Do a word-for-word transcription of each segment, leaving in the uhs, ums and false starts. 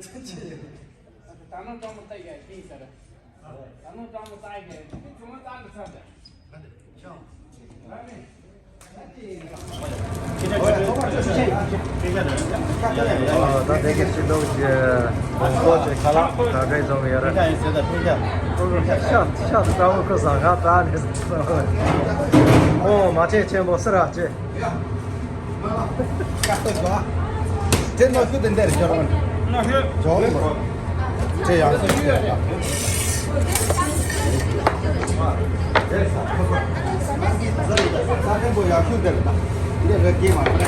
ད་ནང་སྤྲང་པོ་ལྟ་ཡ་ཤེས་ཟེར། ད་ནང་སྤྲང་པོ་ལྟ་ཡ་ཁྱོད་ཆུང་མ་ལྟ་གི་ཚར་ཟེར། ད་དེ་གི་ཕྱི་ལོགས་ཀྱི་གོང་ཚོགས་ཀྱི་ཁ་ལག་གྲ་སྒྲིག་བཟོ་གི་ཡོད་རེད། ཤ་ཤ་སྤྲང་པོ་ཁོ་ཟ་ཁ་ད་ནས་ཨོ་མ་ཆེན་ཆེན་པོ་སི་ར་ཆེ། དེ་ནོ་ཤུ་དེ་འདེར་འབྱོར་བ་ནོ་ཤུ་འབྱོར་བ་དེ་ཡང་སུ་ཡོད་ལ། ས་ཆེན་པོ་ཡང་ཤུ་དེར་ལ་འདེ་རེ་དགེ་མ་རེད།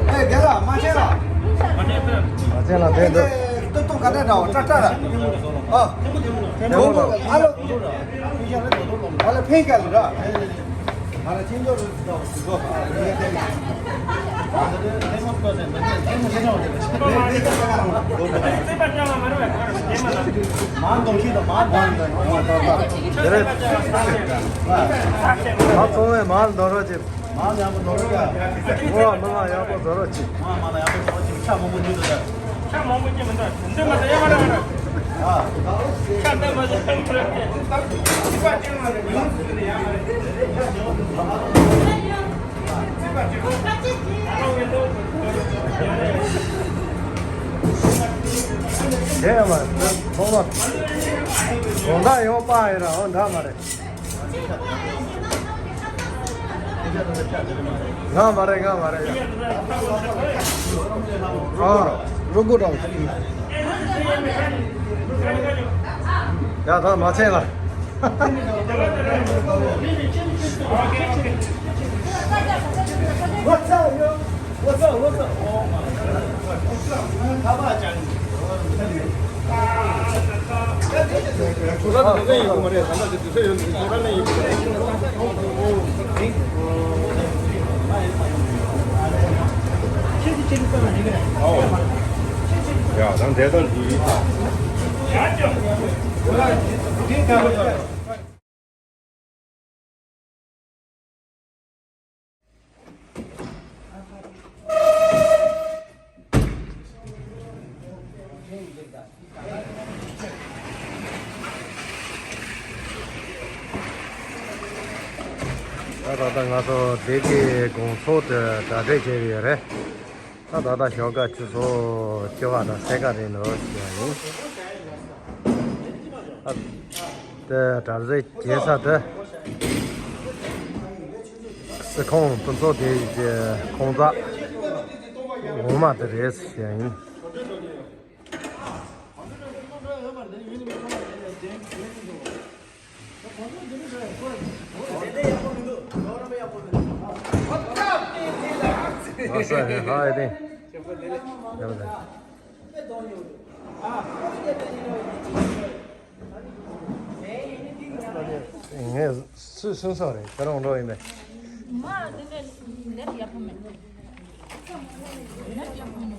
ཨེ་རྒན་ལགས་མ་བྱེད་ལ། མ་བྱེད་ལ་དེ་འདུག་ཏུ་ཏུ་ག་འདྲ་འདྲ་བ་ཏྲ་ཏྲ་ར། ཨ། ཐེ་མོ་ཐེ་མོ་ཨ་ལོ། ཨ་ལོ་ཕན་ག་ལ་ར། ང་ལ་ཆེན་ཅོག་རེད་ཟེར་བ་ཞིག་གོ། མང་གཏོང་ཤིག་དང་མང་གཏོང་། དེ་རེད། ང་ཚོ་བས་མང་གཏོང་རོགས་བྱེད། མང་ཡག་པོ་བཟོ་རོགས་ཡ། ཨོ་མི་མང་ཡག་པོ་བཟོ་རོགས་གྱིས། མང་མང་ཡག་པོ་བཟོ་རོགས་གྱིས། ཆ་མང་པོ་ཉོས་འདུག་ད། ཆ་མང་པོ་ཉོས་མི་འདུག་འདི་མ་ཟད་ཡ་མ་རེད་མ་རེད། ཨ། ཆ་འདི་མ་ཟད་ཡ་མ་རེད། ཚིག་པ་ཅན་མ་རེད། ཡོངས་སུ་ཟིན་ནས་ཡ་མ་རེད། ཚིག་པ་ཅན། དེ་ཡང་མ་རེད། ཐོག་མ། དགོང་དག་ཡོང་པ་ཡིན་ར་འོ་འདྲ་མ་རེད། ང་མ་རེད་ང་མ་རེད་ཡ། ཨ། རུ་གུ་རང་། ཡ་ད་མ་ཆེན་ལ། What's up, yo? What's up, what's up? ད་ད་ལྟ་ང་ཚོ་སྡེ་དགེ་དགོན་ཚོགས་དུ་གྲ་སྒྲིག་བྱས་ཡོད་རེད། ད་ད་ལྟ་ཞོགས་ཀ་ཆུ་ཚོད་བཅུ་པ་དང་ཕྱེད་ཀ་རེད་འདུག་ཞུ་བ་ཡིན། ཨ། དེ་གྲ་སྒྲིག་བྱེད་ས་དེ་སི་ཁོང་ཕུན་ཚོགས་སྡེ་བའི་ཁོང་རྩ་འོག་མ་དེ་རེད་ཞུ་བ་ཡིན། ངས་སུས་གསུངས་སོང་རེད། ཁྱོད་རང་འགྲོ་ཡིན་པས། མ་དེ་ནས་ནེཊ་ཡག་པོ་མེད། ནེཊ་ཡག་པོ་མེད།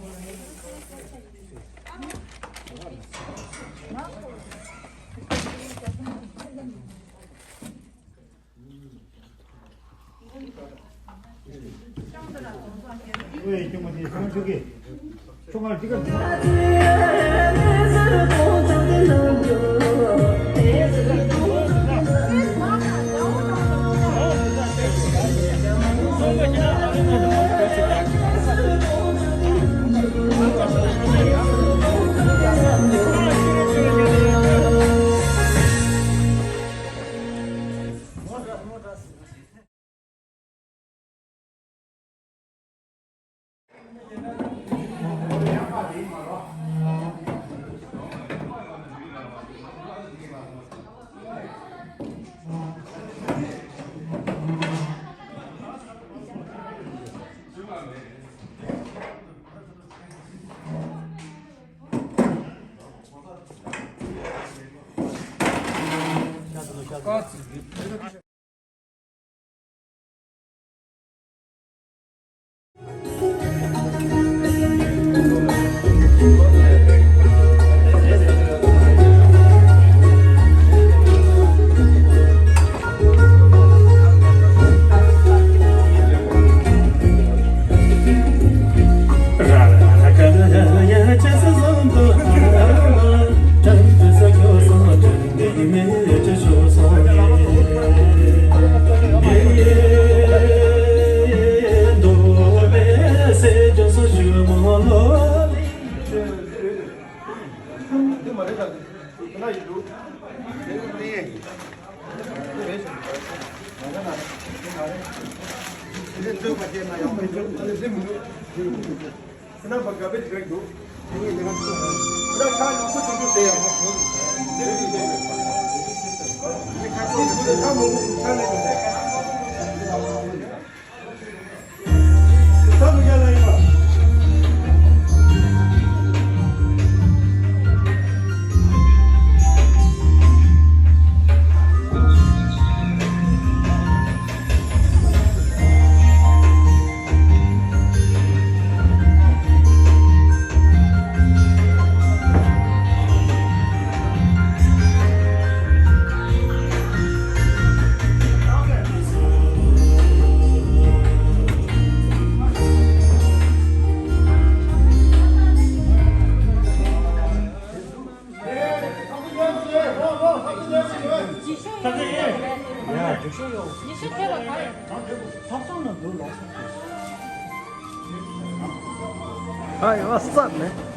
Hi, what's up, man?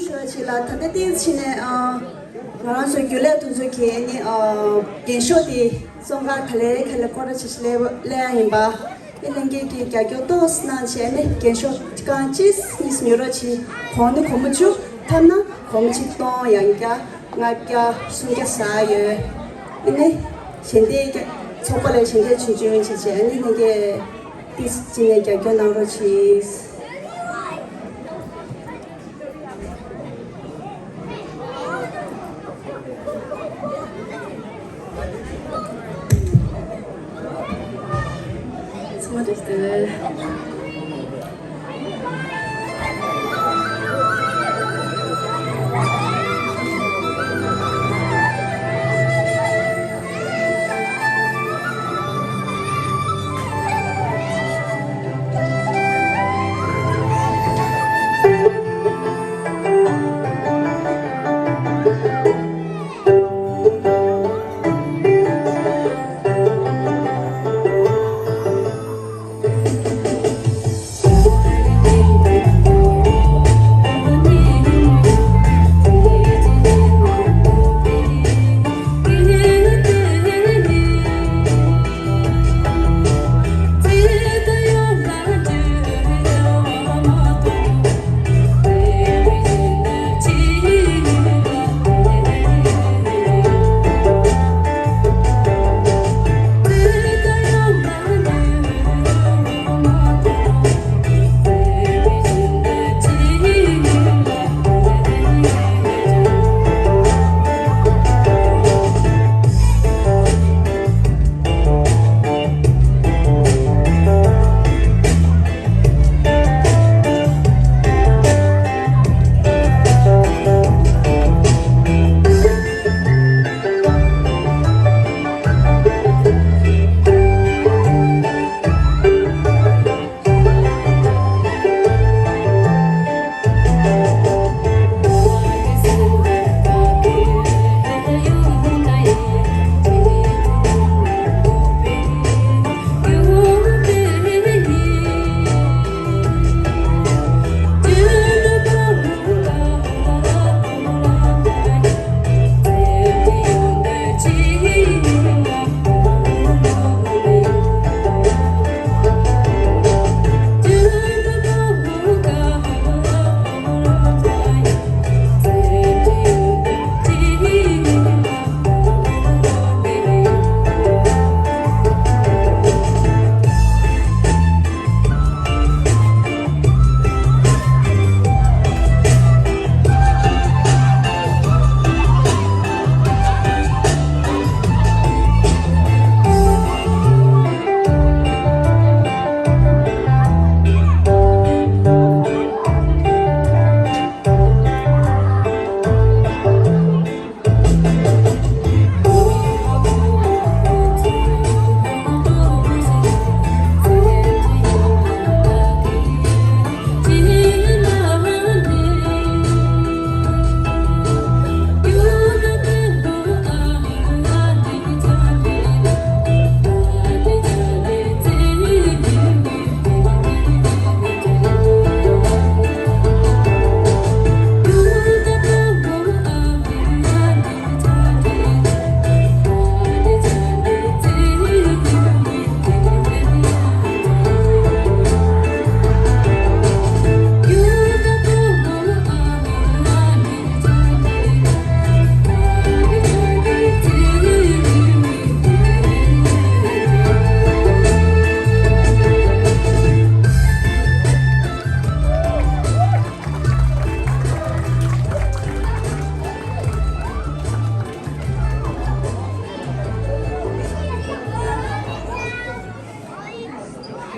ཞུ་བ་ཅིག་ལ། ད་ལྟ་ཏིས་ཕྱིན་ནས་ཨ་ང་རང་ཚོའི་རྒྱུན་ལས་དེ་ཚོ་གིས་ནི་ཨ་རྒན་ཤོས་དེ་བཙོན་ཁང་ག་ལེ་ག་ལེ་སྐོར་ར་ཅིག་སླེབས་སླེབས་ཡ་ཡིན་པ། ཨེ་ལྷན་རྒྱས་ཀྱིས་རྒྱབ་སྐྱོར་ཏོག་ཙམ་གནང་བྱས་ནས་རྒན་ཤོས་རྐང་གཅིག་གཉིས་ཉོ་རོགས་བྱེད། གོང་ནས་གོང་མ་བཅུ་ཐམ་ན་གོང་མ་ཆིག་སྟོང་། ཡང་བརྒྱ་ལྔ་བརྒྱ་སུམ་བརྒྱ་ཟ་ཡོད། ཨེ་ནི་ཞལ་འདེབས་ཚོགས་པ་ལ་ཞལ་འདེབས་ཆུང་ཆུང་བྱེད་བྱས། ཨེ་ནི་ལྷན་རྒྱས་ཏིས་ཕྱིན་ནས་རྒྱབ་སྐྱོར་གནང་རོགས་བྱེད། ཚང་མ་བཀྲ་ཤིས་བདེ་ལེགས།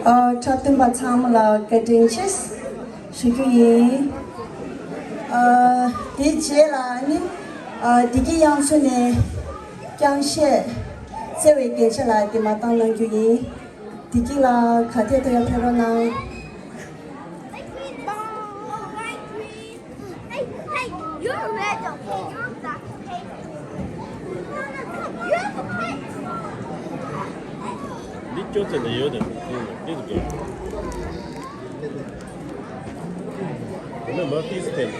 ཨ། འཁྲབ་སྟོན་པ་ཚང་མ་ལ་བཀའ་དྲིན་ཆེ་ཞུ་རྒྱུ་ཡིན། ཨ། དེའི་རྗེས་ལ་ནི། ཨ། བདེ་སྐྱིད་གཡང་མཚོ་ནས་རྐྱང་གཞས་བརྩེ་བའི་སྐད་ཆ་ལ་དེ་མ་བཏང་གནང་རྒྱུ་ཡིན། བདེ་སྐྱིད་ལགས་ག་ཐད་དུ་ཡང་ཕེབས་རོགས་གནང་། Hey, hey, you're red, okay? You're black, okay? No, no, no, you're the pink. འདི་སྐྱོ་ཚད་ནས་ཡོད་དེ། འདི་འདི་འདི་འདི་མ་ཕིས་ཐེན།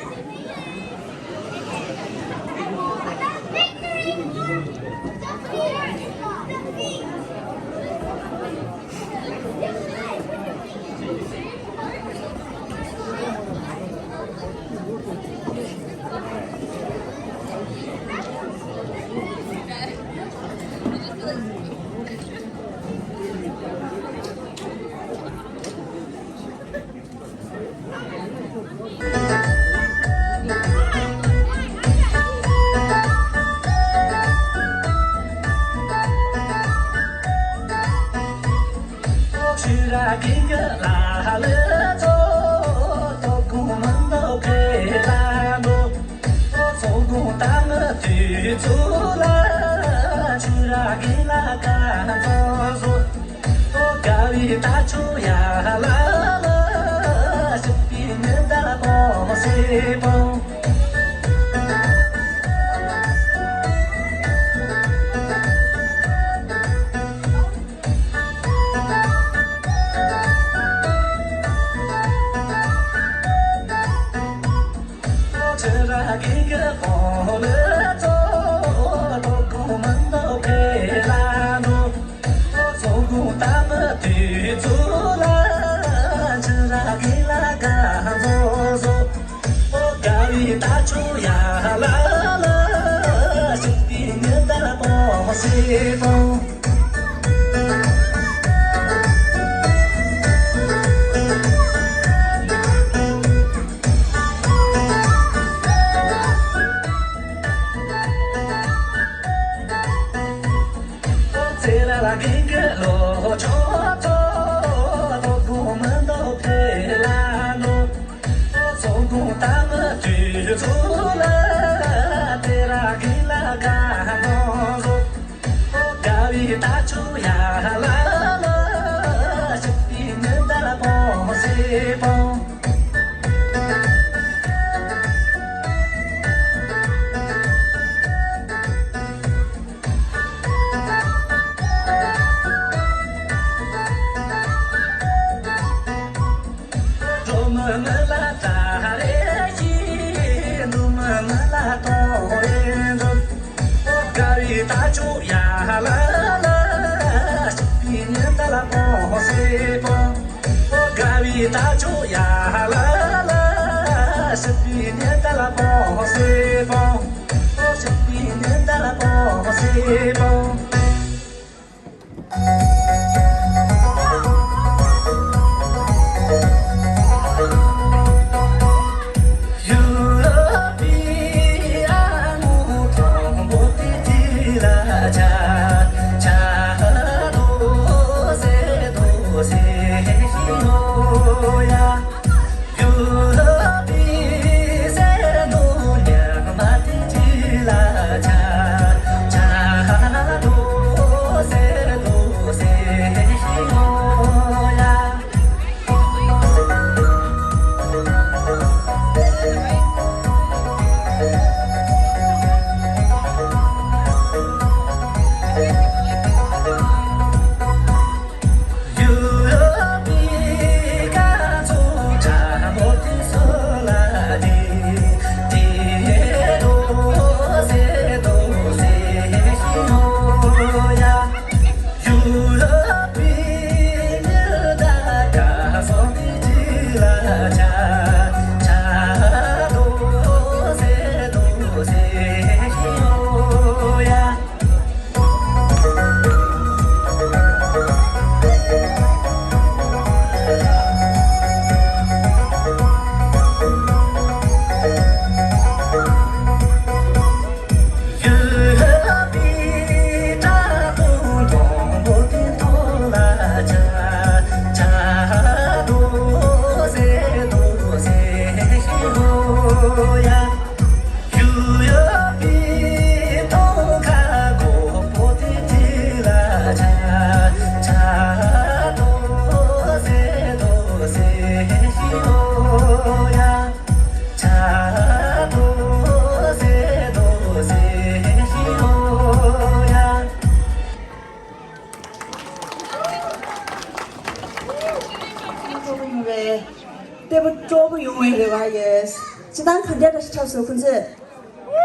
སྤྲོ་པོ་ཡོང་བའི་རེ་བ་ཡོད། སྤྱི་བཏང་ག་འདྲ་འདྲ་ཞིག་འཁྲབ་སོང་ཁོང་ཚོས།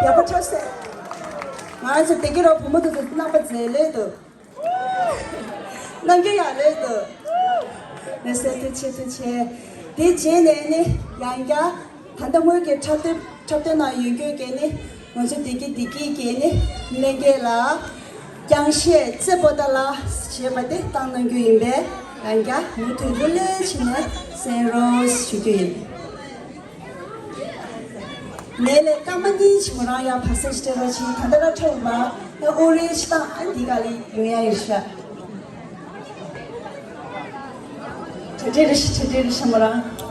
ཡག་པོ་འཁྲབ་སོང་། ང་ཚོ་བདེ་སྐྱིད་རོགས་བུ་མོ་དེ་ཚོ་རྣམ་པ་མཛེས་ལོས་འདུག་རྣམ་འགྱུར་ཡག་ལོས་འདུག་ལགས་སོ་ཐུགས་རྗེ་ཆེ་ཐུགས་རྗེ་ཆེ། དེ་རྗེས་ནས་ནི་ཡང་བསྐྱར་ད་ལྟ་སྔོན་གྱི་འཁྲབ་སྟོན་འཁྲབ་སྟོན་ནང་ཡོད་རྒྱུ་གས་ནི། ང་ཚོ་བདེ་སྐྱིད་བདེ་སྐྱིད་ཀྱི་ནི་གླེང་སྐད་ལ། རྒྱང་ཤེལ་རྩེ་པོ་ཏཱ་ལ་ཞེས་པ་དེ་བཏང་གནང་རྒྱུ་ཡིན་པས། ཡང་བསྐྱར་མུ་མཐུད་ལྷོད་ལྷོད་བྱས་ནས་གསན་རོགས་ཞུ་རྒྱུ་ཡིན། ངས་ལས་སྐར་མ་གཉིས་ཕྱི་མོ་རང་ཡང་བར་སེང་ཞིག་སྤྲད་རོགས་བྱེད། ད་ལྟ་ར་འཁྲབ་པ་ཨ་ཨོ་རེད་ཅི་དང་ཨ་འདི་ག་ལ་ཡོང་ཡ་ཡོད་ཤག་གྲ་སྒྲིག་རེ་ཞིག་གྲ་སྒྲིག་རེ་ཞིག་མོ་རང་།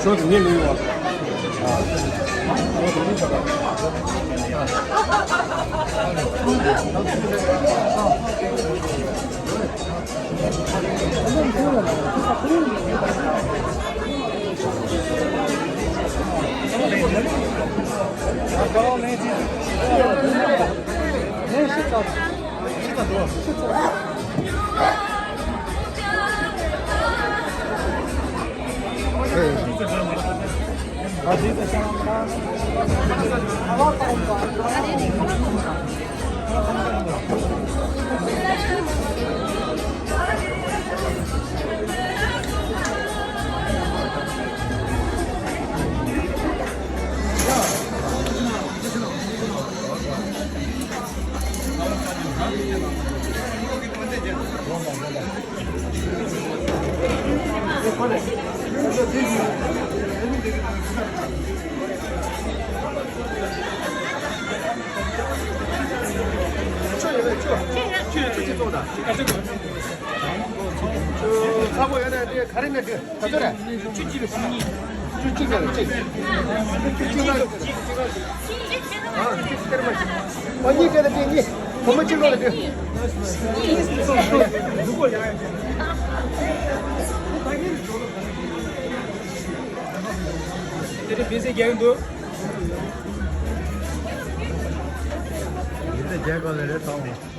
ཞོ་དེ་ངས་ལེན་ཡོང་བ། ཚ་པོ་ཡོད་ན་དེ་ག་རེ་ན་དེ་ག་ཚོད་རེད། བཅུ་གཅིག་ལ་གཅིག་གཉིས། བཅུ་གཅིག་ལ་གཅིག་བཅུ་གཅིག་ལ་གཅིག་ཨ་ནི་གཅིག་སྟེར་མ་གཅིག་ཨ་གཉིས་སྟེར་ལ་གཅིག་གཉིས། བུ་མོ་གཅིག་ལོག་ལ་གཅིག་དེ་རིང་བེ་སེ་རྒྱག་གི་འདུག་ཡིན་ད་རྒྱག་ག་ལ་རེད་དང་།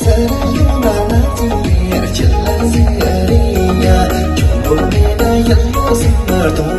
སེམས་ལ་ཡོད་ན་ང་ཚོ་ཡར་ཆེ་ལ་ཟེར་རེ་ཡ། ཁྱོད་མོ་མེད་ན་ཡར་ལོ་སེམས་མ་གཏོང་